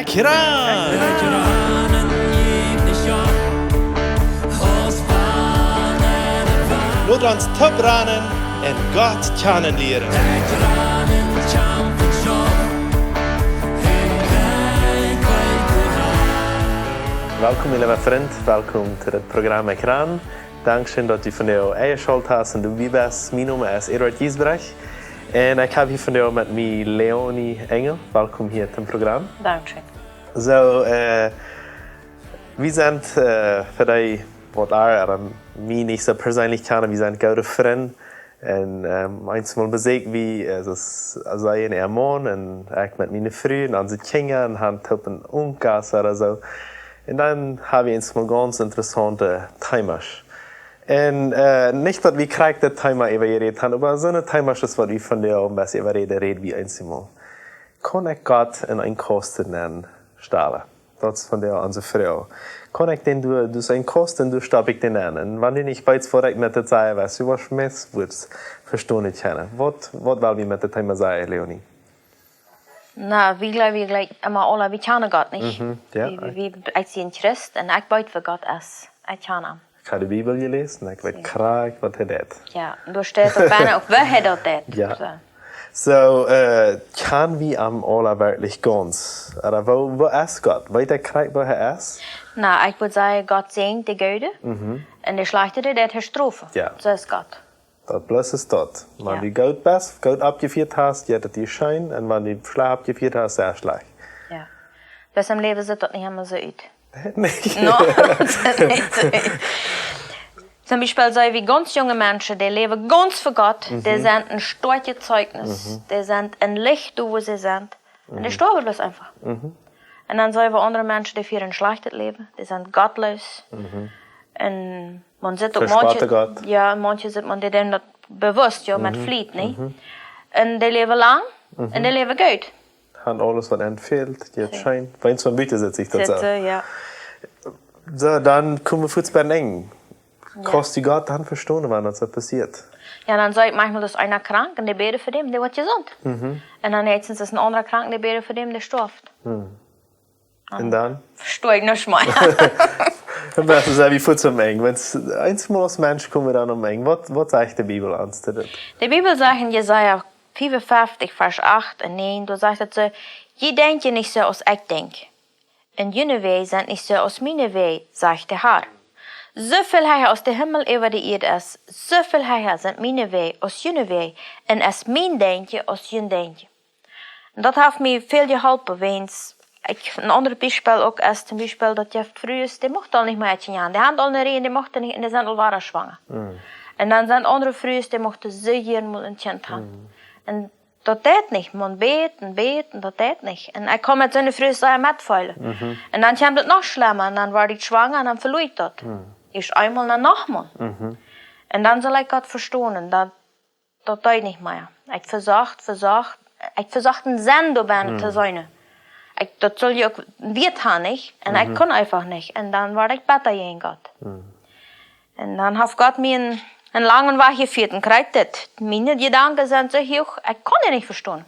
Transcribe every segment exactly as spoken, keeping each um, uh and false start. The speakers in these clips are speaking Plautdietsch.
Kran! Lot ons toop ranen un Gott kjanen lieren. Welkom, mien leewa Frint. Welkom to daut Programm Ekjran. Dankscheen, daut du vondoag enjeschalt hast un doabie best. Mien Nomen es Eduard Giesbrecht. Un ekj hab hia vondoag met mie Leonie Engel. Welkom hia tom Programm. Dankscheen. Soo, äh, wie sent, äh, fa dee, waut ea, äh, mie nich soo perseenlich kjanen, wie sent goode Frind. Un, ähm, eensmol beseakj wie, äh, see un äa Maun un ekj met miene Fru un onse Kjinja un han toop een Unkas ooda soo. Un dan hab wie eensmol gaunz interessaunte Teemasch. Un, äh, nich daut wie krakjt daut Teema äwajerädt han, oba soone Teemasch es waut wie vondoag een bät äwaräden, räd wie eensmol. Kaun ekj Gott en een Kosten nenstalen? Daut es vondoag onse Froag. Kaun ekj dän doa, daut es een Kosten, doa stop ekj dän en. Un wan du nich weetst, waut ekj met daut sajen well, du woascht mie goot vestonen kjennen. Waut, waut well wie met daut Teema sajen, Leonie? Na, wie jleewen, wie jleewen emma aule, wie kjanen Gott nich. Mhm, jo. Wie, wie, wie, ekj sie een Christ un ekj weet, wäa Gott es. Ekj kjan am. Ekj hab de Bibel jeläsen un ekj weet krakjt, waut hee deit. Jo, un doa steit uk bennen uk, wäa hee daut deit. Jo. Soo. Soo, äh, kjan wie am aula werkjlich gaunz? Ooda woo, woo es Gott? Weet hee krakjt, woo hee es? Na, ekj wudd sajen, Gott säajent de Goode. Mhm. Un de Schlajchte, dee deit hee strofen. Jo. Soo es Gott. Daut bloos es daut. Wan du goot best, goot oppjefieet hast, jeit et die scheen, un wan du schlajcht oppjefieet hast, sea schlajcht. Jo. Bloos em Läwen sitt daut nich emma soo ut. Nich? No, daut sitt nich soo ut. Toom Biespel soo aus gaunz junge Menschen, dee läwen gaunz fa Gott, dee sent een stoakjet Zeichnis, dee sent een Licht doa, wua see sent. Un dee stoawen bloos eefach. Mhm. Un dan sent aundre Menschen, dee fieren een schlajchtet Läwen, dee sent gottloos. Mhm. Un maun sitt uk Verspotten manche, Gott. Jo, manche sitt maun, dee doonen daut bewusst, jo, met Fliet, nä? Mhm. Un dee läwen lang, un dee läwen goot. Han aules, waut an fält, jeit scheen. Bie ons von buten sitt sikj daut soo. Sitt, äh, jo. Soo, dan komen wie fuaz bie een Enj. Jo. Kaust du Gott dan vestonen, wan daut soo passieet? Jo, dan saj ekj maunchmol, daut es eena krank un dee bäden fa däm, dee woat jesunt. Mhm. Un dan näakjstens es een aundra krank un dee bäden fa däm, dee stoaft. Mhm. Un dan? Vesto ekj nuscht mea. Dan sent wie fuaz aum Enj. Wan eensmol aus Mensch komen wie dan aum Enj. Waut, waut sajcht de Bibel ons to dit? De Bibel sajcht en Jesaja fiefunfeftich, Varsch acht un näajen, doa sajcht et soo: "Jie denkjen nich soo aus ekj denkj. Un june Wäaj sent nich soo aus miene Wäaj, sajcht de Herr. Soo väl hecha aus de Himmel äwa de Ieed es, soo väl hecha sent miene Wäaj aus june Wäaj, un es mien Denkjen aus jun Denkjen." Un daut haft mie väl jeholpen, wiels ekj, een aundret Biespel uk es toom Biespel, daut jeft Frues, dee muchten aul nich mea kjinja han. Dee han aul eene Rieej, dee muchten nich, un dee sent aul wada schwanga. Mm. Un dan sent aundre Frues, dee muchten sea jieren mol een Kjint han. Mm. Un daut deit nich, maun bät un bät un daut deit nich. Un ekj kaun met soone Frues sea metfeelen. Mhm. Un dan kjemt et noch schlemma, un dan woa ekj schwanga un dan veloot ekj daut. Mm. Ieescht eemol, dan nochmol. Mhm. Un dan sull ekj Gott vestonen, daut daut deed nich mea. Ekj vesocht, vesocht, ekj vesocht een Senn doabennen to seenen. Ekj, daut sull je uk wieet han, nich? Un ekj kunn eefach nich. Un dan wort ekj betta jäajen Gott. Un dan haft Gott mie een, een langen Wajch jefieet un kjrieech dit. Miene Jedanken sent soo huach, ekj kaun dee nich vestonen.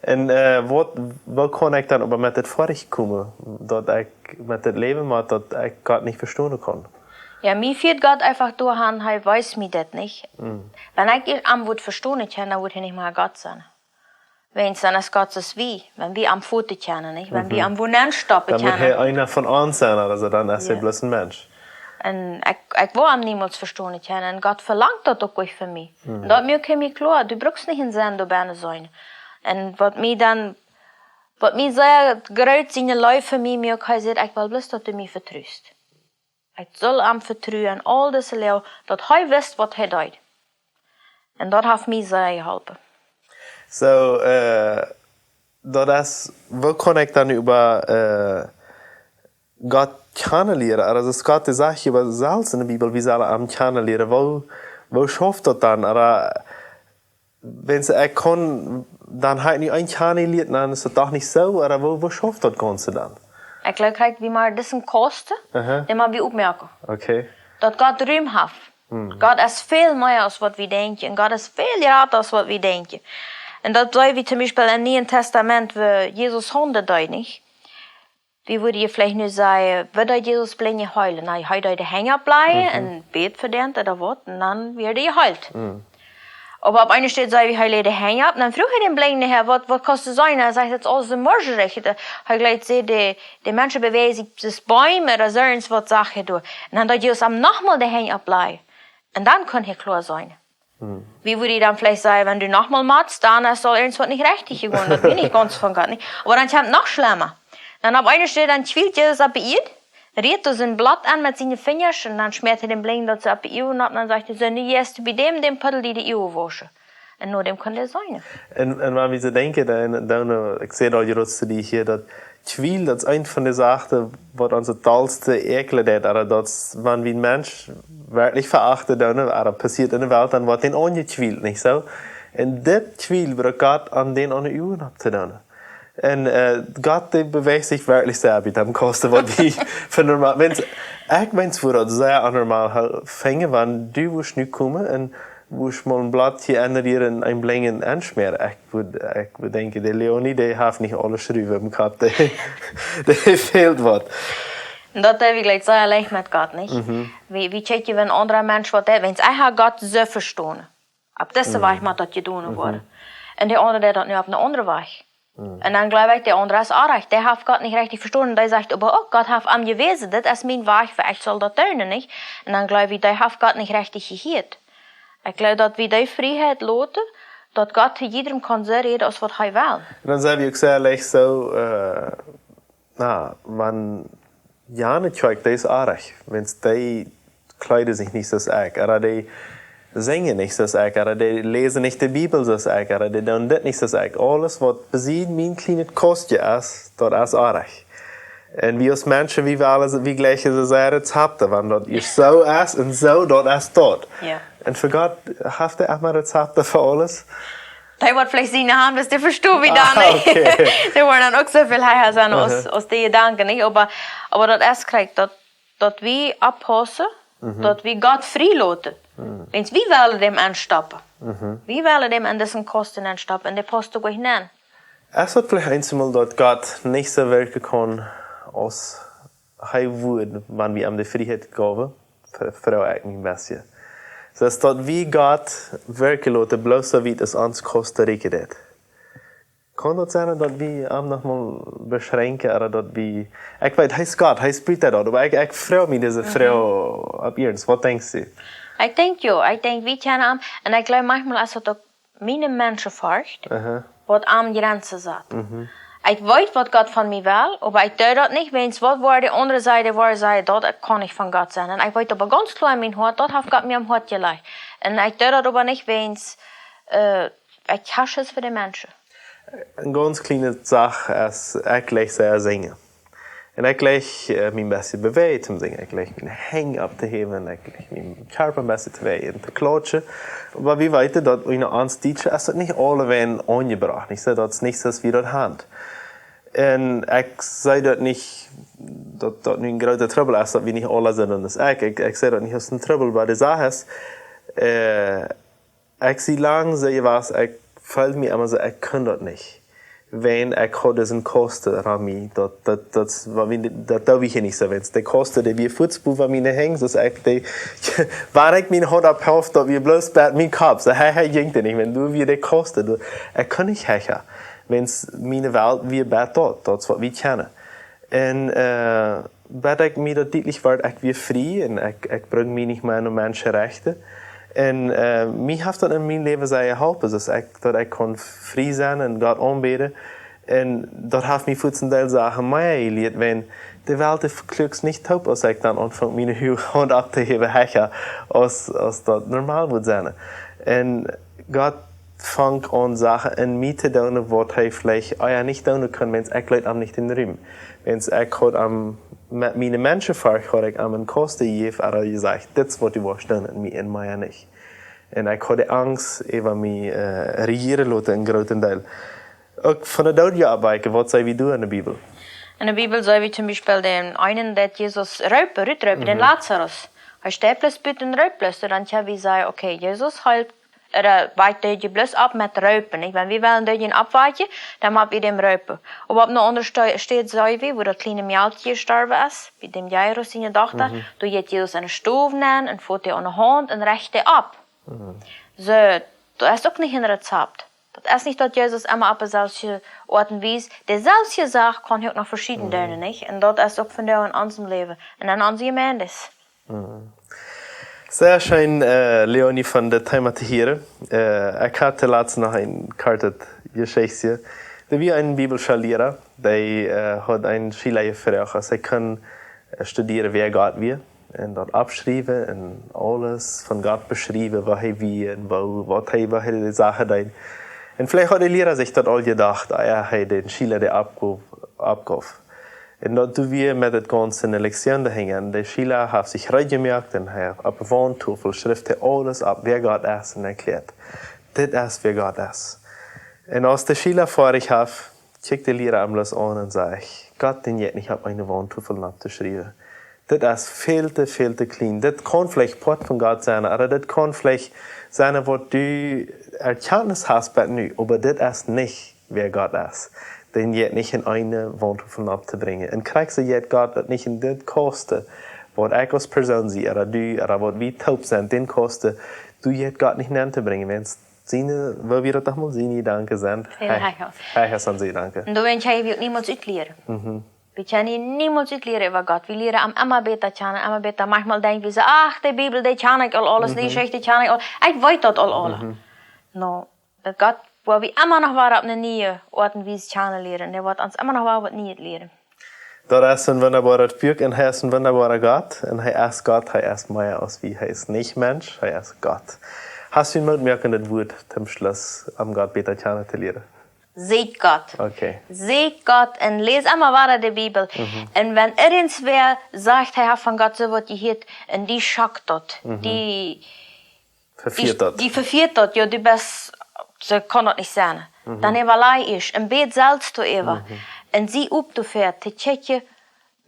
Un, äh, waut, woo kaun ekj dan oba met dit foadich komen, daut ekj met dit läwen mott, daut ekj Gott nich vestonen kaun? Jo, mie fieet Gott eefach doahan, hee wiest mie dit nich. Mm. Wan ekj am wudd vestonen kjennen, dan wudd hee nich mea Gott sennen. Wiels dan es Gott soo aus wie, wan wie am foten kjennen, nich? Wan wie am wua nenstoppen kjennen. Dan wudd hee eena von ons sennen, aulsoo dan es hee bloos een Mensch. Un ekj, ekj woa am niemols vestonen kjennen. Un Gott velangt daut uk nich von mie. Mhm. Un daut moakt hee mie kloa, du brukst nich een Senn doabennen seenen. Un waut mie dan, waut mie sea groot siene Leew fa mie moakt, hee sajcht, ekj well bloos, daut du mie vetrust. Ekj sull am vetruen, aul dise Leew, daut hee wist, waut hee deed. Un daut haft mie sea jeholpen. Soo, äh, daut es, woo kaun ekj dan äwa, äh, Gott kjanen lieren? Aulsoo, aus Gott dee sajcht äwa sikj selfst en de Bibel, wie sellen am kjanen lieren. Woo, woo schauft daut dan? Ooda, wan ekj kaun, dan hab ekj nu een kjanen jelieet, dan es daut doch nich soo, ooda woo, woo schauft daut Gaunze dan? Ekj jleew, kjikj, wie mau disen Kosten, aha, dän mau wie opmoaken. Okay. Daut Gott Rum haft. Hm. Gott es väl mea aus waut wie denkjen. Un Gott es väl jrata aus waut wie denkjen. Un daut seenen wie toom Biespel em Nieen Tastament, woo Jesus Hunden deed, nich? Wie wudden veleicht nu sajen, woo deed Jesus Blinje heelen? Na, hee deed de Henj oppläajen un bäd fa dän ooda waut, un dan wort hee jeheelt. Oba opp eene Städ säd hee, hee läd de Henj opp, un dan fruach hee dän Blinjen: "Hee, waut, waut kaust du seenen?" Hee säd: "Daut es aules soo morscherig." Hee jlikjt, see, de, de Menschen bewäajen sikj, daut es Beem ooda soo irjent waut, sajcht hee doa. Un dan deed Jesus am nochmol de Henj oppläajen. Un dan kunn hee kloa seenen. Wie wudden dan veleicht sajen, wan du nochmol motst, dan es aul irjent waut nich rajcht jegonen, daut wia nich gaunz von Gott, nich? Oba dan kjemt noch schlemma. Dan opp eene Städ, dan kjwieelt Jesus opp de Ieed, rieet doa sien Bloot aun met siene Finjasch un dan schmäat hee dän Blinjen daut soo opp de Uagen opp un dan sajcht hee soo: "Nu jeist du bie däm, däm Puddel die de Uagen wauschen." Un no däm kunn hee seenen. Un, un wan wie soo denkjen, dan, dan, eh, ekj säd aul, jrod to die hia, daut Kjwiel, daut es eent von de Sachen, waut ons daut dollste äakjlen deit, ooda daut es, wan wie een Mensch werkjlich veachten doonen, ooda passieet enne Welt, dan woat dee aunjekjwielt, nich soo? Un dit Kjwiel brukt Gott, om dän aun de Uagen opptodoonen. Un, eh, Gott, dee bewäacht sikj werkjlich sea bie däm Kosten, waut wie fa normal, wan, ekj meen, wudd daut sea onnormal ha-, finjen, wan du wurscht nu komen un wurscht mol een Bloot hia aunrieren un een Blinjen aunschmäaren. Ekj wudd, ekj wudd denkjen, de Leonie, dee haft nich aule Schruwen em Kopp, dee, dee fält waut. Un daut hab ekj jlikj sea leicht met Gott, nich? Wie, wie kjikjen, wan een aundra Mensch waut deit, wan ekj ha Gott soo vestonen. Opp dise Wajch mott daut jedonen woaren. Un de aundra deit daut nu opp een aundren Wajch. Un dan jleew ekj, de aundra es oajch. Dee haft Gott nich rajcht vestonen. Dee sajcht oba uk, Gott haft am jewäsen, dit es mien Wajch, woo ekj saul daut doonen, nich? Un dan jleew ekj, dee haft Gott nich rajcht jehieet. Ekj jleew, daut wie dee Frieheit loten, daut Gott to jiedrem kaun soo räden aus waut hee well. Un dan sent wie uk sea leicht soo, eh, na, wan jane Kjoakj, dee es oajch, wan dee kjleeden sikj nich soo aus ekj, ooda dee sinjen nich soo aus ekj, ooda dee läsen nich de Bibel soo aus ekj, ooda dee doonen dit nich soo aus ekj. Aules, waut besied mien kjlienet Kostje es, daut es oajch. Un wie aus Menschen, wie wellen, wie jlikjen soo sea Rezepten, wan daut es soo es un soo, daut es daut. Jo. Un fa Gott haft hee emma Rezepten fa aules. Dee woat veleicht siene haben, daut dee vestonen, wie dan, nich? Okay. Dee woaren dan uk soo väl hecha sennen aus, aus de Jedanken, nich? Oba, oba daut es krakjt, daut, daut wie oppaussen, daut wie Gott frie loten. Wan wie wellen däm aunstoppen. Wie wellen däm aun disen Kosten aunstoppen, un dee pausst uk nich aun. Es daut veleicht eemol, daut Gott nich soo werkjen kaun, aus hee wudd, wan wie am de Frieheit jeewen, fro-, froag ekj mie een bät. Daut es daut wie Gott werkjen loten, bloos soo wiet aus ons Kosten rieekjen deit. Kaun daut sennen, daut wie am nochmol beschränkjen, ooda daut wie, ekj weet, hee es Gott, hee spieet daut, oba ekj, ekj froag mie dise Froag opp iernst. Waut denkjst du? Ekj denkj jo, ekj denkj, wie kjennen am, un ekj jleew, maunchmol es daut uk miene Menschenforcht, waut am Jrenzen sat. Ekj weet, waut Gott von mie well, oba ekj doo daut nich, wan waut woat de aundre Sied, woat sajen, daut kaun nich von Gott sennen. Un ekj weet oba gaunz kloa en mien Hoat, daut haft Gott mie aum Hoat jelajcht. Un ekj doo daut oba nich, wan, eh, ekj ha Schiss fa de Menschen. Eene gaunz kjliene Sach es, ekj jlikj sea sinjen. Un ekj jlikj, eh, mie een bät bewäajen toom sinjen. Ekj jlikj miene Henj opptohäwen, ekj jlikj mienen Kjarpa een bät to bewäajen un to klautschen. Oba wie weeten, daut en ons Dietsche es daut nich aulawäajen aunjebrocht. Nich soo, daut es nich soo aus wie daut haben. Un ekj saj daut nich, daut daut nu een groota Trubbel es, daut wie nich aula sent, un daut es ekj, ekj, ekj saj daut nich aus een Trubbel, oba de Sach es, eh, ekj sie lang soo jewast, ekj feeld mie emma soo, ekj kunn daut nich. Wan ekj haud disen Kosten aun mie, daut, daut, daut, waut wie, daut doo wie hia nich soo, wan de Kosten, dee wia fuats bowen miene Henj, soo aus ekj dee, wan ekj miene Haunt oppheef, daut wia bloos bat mien Kopp, soo hee, hee jinkj doa nich, wan doa wia de Kosten, doa, ekj kunn nich hecha, wan miene Welt wia bat daut, daut es waut wie kjennen. Un, eh, bat ekj mie daut dietlich wort, ekj wia frie un ekj, ekj bruck mie nich mea no Menschen rechten. Un, eh, mie haft daut en mien Läwen sea jeholpen, daut ekj, daut ekj kunn frie sennen un Gott aunbäden. Un daut haft mie fa een Deel Sachen mea jelieet, wan de Welt, dee kluakjt nich toop, aus ekj dan aunfunk, miene Hu-, Haunt opptohäwen, hecha, aus, aus daut normal wudd sennen. Un Gott funk aun Sachen en mie to doonen, waut hee veleicht ea nich doonen kunn, wan ekj leet am nich dän Rum. Wan ekj haud am met miene Menschenforcht, haud ekj am een Kosten jejäft, ooda jesajcht, dit es waut du woascht doonen, un mie, un mea nich. Un ekj haud de Angst äwa mie, eh, rejieren loten, een grooten Deel. Uk von de Doodje oppwakjen, waut saj wie doa en de Bibel? En de Bibel saj wie toom Biespel dän eenen, daut Jesus roopt, rutroopt, dän Lazarus. Hee steit bloos buten, roopt bloos, dan kjenn wie sajen, okay, Jesus heelt Ooda wajkjt dee je bloos opp met roopen, nich? Wan wie wellen dee je oppwakjen, dan mott wie däm roopen. Oba opp eene aundre Sto-, Städ seen wie, wua daut kjliene Mäakje jestorwen es, bie däm Jairus siene Dochta, Mhm. doa jeit Jesus enne Stow nenn un fot dee aun de Haunt un recht dee opp. Mhm. Soo, daut es uk nich een Rezept. Daut es nich daut Jesus emma opp deeselwje Oat un Wies, deeselwje Sach kaun hee uk noch veschieden Mhm. doonen, nich? Un daut es uk vondoag en onsem Läwen un en onse Jemeenten. Mhm. Sea scheen, äh, Leonie, von dit Thema to hieren. Äh, ekj haud latst noch een kortet Jeschichtje. Doa wia een Bibelschoolliera, dee, äh, haud een Schiela jefroacht, aus hee kunn, äh, studieren, wäa Gott wia. Un daut oppschriewen un aules von Gott beschriewen, woo hee wia un woo, waut hee, woo hee de Sachen deed. Un veleicht haud de Liera sikj daut aul jedocht, ea hee dän Schiela de Oppgow, Oppgow. Un daut doa wia met daut gaunze Lektion doahinja. De Schiela haft sikj reed jemoakt un hee haft opp de Waunttofel schrift hee aules opp, wäa Gott es, un erkjläat: Dit es, wäa Gott es. Un aus de Schiela foadich haft, kjikjt de Liera am bloos aun un sajcht: Gott, dän jeit nich opp eene Waunttofel nopp to schriewen. Dit es väl to, väl to kjlien. Dit kaun veleicht Poat von Gott sennen, ooda dit kaun veleicht sennen, waut du Erkjantnis hast bat nu, oba dit es nich, wäa Gott es. Dän jeit nich en eene Waunttofel nopp to brinjen. Un krakjt soo jeit Gott uk nich en dit Kosten, waut ekj aus Persoon sie, ooda du, ooda waut wie toop sent, dän Kosten, doa jeit Gott nich nenn to brinjen. Wan siene, woo wia daut nochmol, siene Jedanken sent Väl hecha. Hecha aus onse Jedanken. Un doawäajen kjenn wie uk niemols utlieren. Mhm. Wie kjennen niemols utlieren äwa Gott. Wie lieren am emma bäta kjanen, emma bäta. Maunchmol denkj wie soo: Ach, de Bibel, dee kjan ekj aul, aules, de Mhm. Jeschicht kjan ekj aul. Ekj weet daut aul, aule. Mhm. No, daut Gott, wua wie emma noch wada opp eene niee Oat un Wies kjanen lieren. Dee woat ons emma noch wada waut Nieet lieren. Daut es een wundaboaret Buak un hee es een wundaboara Gott. Un hee es Gott, hee es mea aus wie, hee es nich Mensch, hee es Gott. Hast du een mootmoakendet Wuat toom Schluss, om Gott bäta kjanen to lieren? Sieekjt Gott. Okay. Sieekjt Gott un läst emma wada de Bibel. Mhm. Un wan irjentwäa sajcht, hee haft von Gott soo waut jehieet, un die schockt daut. Mhm. Die, Vefieet die, daut. Die vefieet daut, jo, du best, soo kaun daut nich sennen. Mhm. Dan äwalaj ieescht un bäd selfst doaräwa. Mhm. Un sie op doafäa, to kjikjen,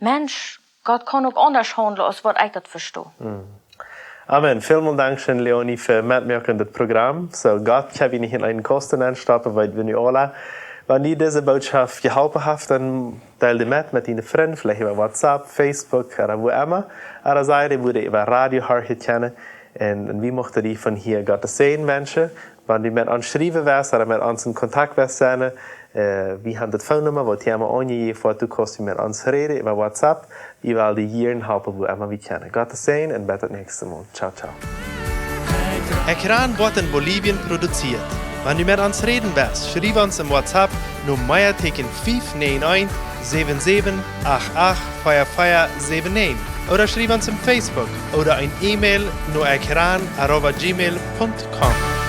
Mensch, Gott kaun uk aundasch haundlen aus waut ekj daut vesto. Mhm. Amen. Välmol dankscheen, Leonie, fa metmoaken dit Program. Soo, Gott kjenn wie nich en eenen Kosten enstoppen, weet wie nu aula. Wan die dise Bootschoft jeholpen haft, dan deel dee met met diene Frind, veleicht äwa WhatsApp, Facebook ooda wua emma. Ooda see dee wudden äwa Radio horchen kjennen. Un, un wie muchten die von hia Gottes Säajen wenschen. Wan du met ons schriewen west ooda met ons en Kontakt west sennen, äh, wie haben daut Phone-Numma, waut hia emma aunjejäft woat, du kaust met ons räden äwa WhatsApp. Wie wellen die jieren halpen, wua emma wie kjennen. Gottes Säajen un bat daut näakjste Mol. Ciao, ciao. Ekjran woat en Bolivien produzieet. Wan du met ons räden west, schriew ons em WhatsApp no Meateeken fief näajen eent, säwen säwen, acht acht, vea vea säwen näajen. Ooda schriew ons em Facebook ooda een E-Mail no ekjran arroba gmail punkt com.